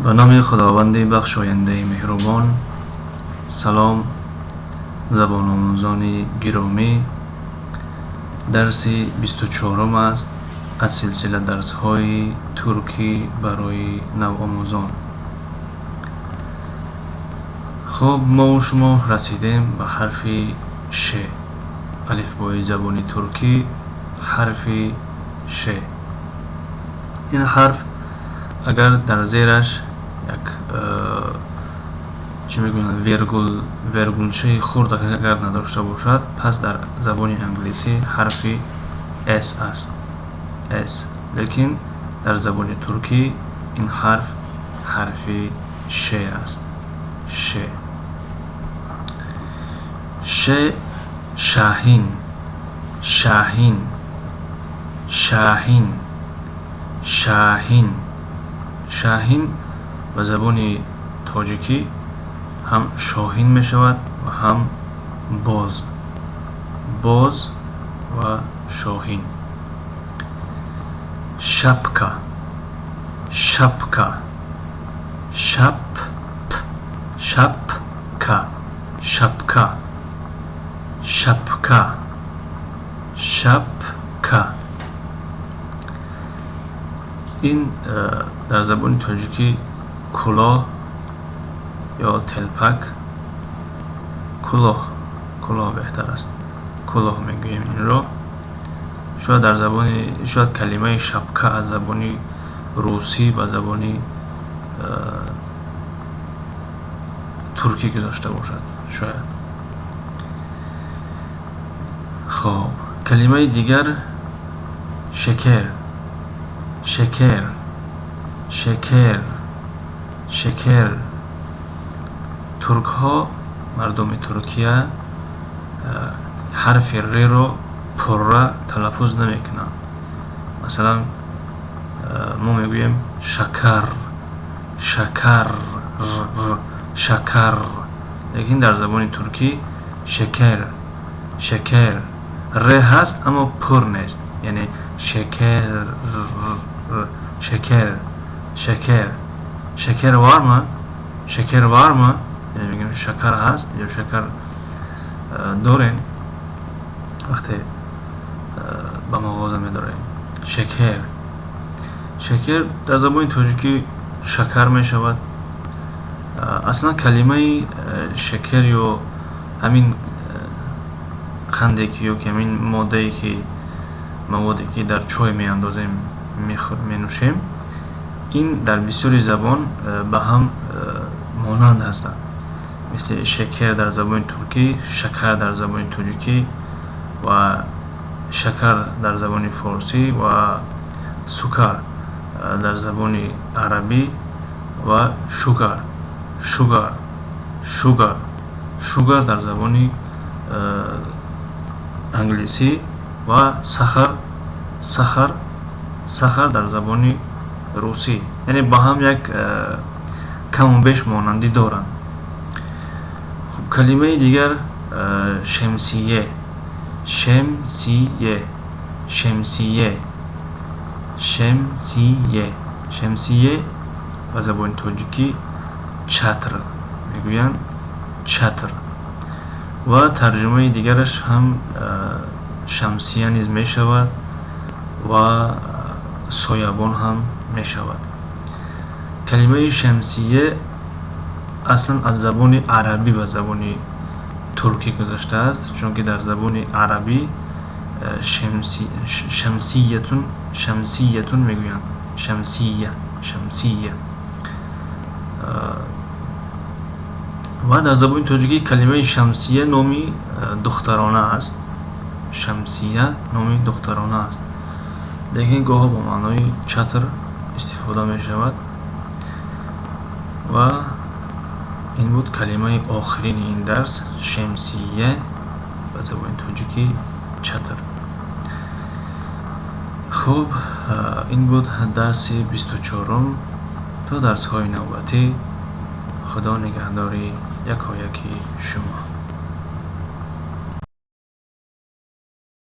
Ба номи Худованди бахшояндаи меҳрубон. Салом, забономӯзони гиромӣ. Дарси 24-ум аст аз силсила дарсҳои туркӣ барои навомӯзон. Хуб, мову шумо расидем ба ҳарфи ш. Алифбои забони туркӣ, ҳарфи ш. Ин ҳарф агар дар зераш як чӣ мегӯянд, вергул, вергулчаи хурд агар надошта бошад, пас дар забони англисӣ ҳарфи с аст, с. Лекин дар забони туркӣ ин ҳарф ҳарфи ш аст. Ш, ш. Шаҳин, шаҳин, шаҳин, шаҳин. Шаҳин ба забони тоҷикӣ ҳам шоҳин мешавад ва ҳам боз, боз ва шоҳин. Шапка, шапка, шап, шапка, шапка, шапка, шапка. Ин дар забони тоҷикӣ кулоҳ ё телпак. Кулоҳ, кулоҳ беҳтар аст, кулоҳ мегӯем инро. Шояд дар забони, шояд калимаи шапка аз забони русӣ ба забони туркӣ гузошта бошад, шояд. Хоб, калимаи дигар шекер, шекер, шекер, шекер. Туркҳо, мардуми Туркия ҳарфи р-ро пурра талаффуз намекунанд. Масалан, мо мегӯем шакар, шакар, шакар, лекин дар забони туркӣ шекер, шекер. Р ҳаст, аммо пур нест, яъне шекер, шекер, шекер. Şeker var mı? Şeker var mı? Яъне мегӯем, шакар ҳаст ё шакар дорем, вақте ба мағоза медорем. Шекер, шекер дар забони тоҷикӣ шакар мешавад. Аслан калимаи шекер ё ҳамин қанде ки ё ки ҳамин моддае ки, маводе ки дар чой меандозем, менӯшем, ин дар бисёри забон ба ҳам монанд ҳастанд. Мисли şeker дар забони туркӣ, шакар дар забони тоҷикӣ ва шакар дар забони форсӣ ва сукар дар забони арабӣ ва sugar, sugar, sugar, sugar дар забони англисӣ ва сахар, сахар, сахар дар забони русӣ. Яъне ба ҳам як каму беш монандӣ доранд. Хуб, калимаи дигар şemsiye, şemsiye, şemsiye, şemsiye. Şemsiye ба забони тоҷикӣ чатр мегӯянд, чатр. Ва тарҷумаи дигараш ҳам шамсия низ мешавад ва соябон ҳам мешавад. Калимаи şemsiye аслан аз забони арабӣ ба забони туркӣ гузаштааст, чунки дар забони арабӣ şemsiyetun, şemsiyetun мегӯянд, şemsiye, şemsiye. Ва дар забони тоҷикӣ калимаи шамсия номи духтарона аст. Шамсия номи духтарона аст, лекин гоҳо бо маънои чатр истифода мешавад. Ва ин буд калимаи охирини ин дарс: şemsiye, ба забони тоҷикӣ чатр. Хуб, ин буд дарси 24-ум. То дарсҳои навбатӣ, Худо нигаҳдори якояки шумо.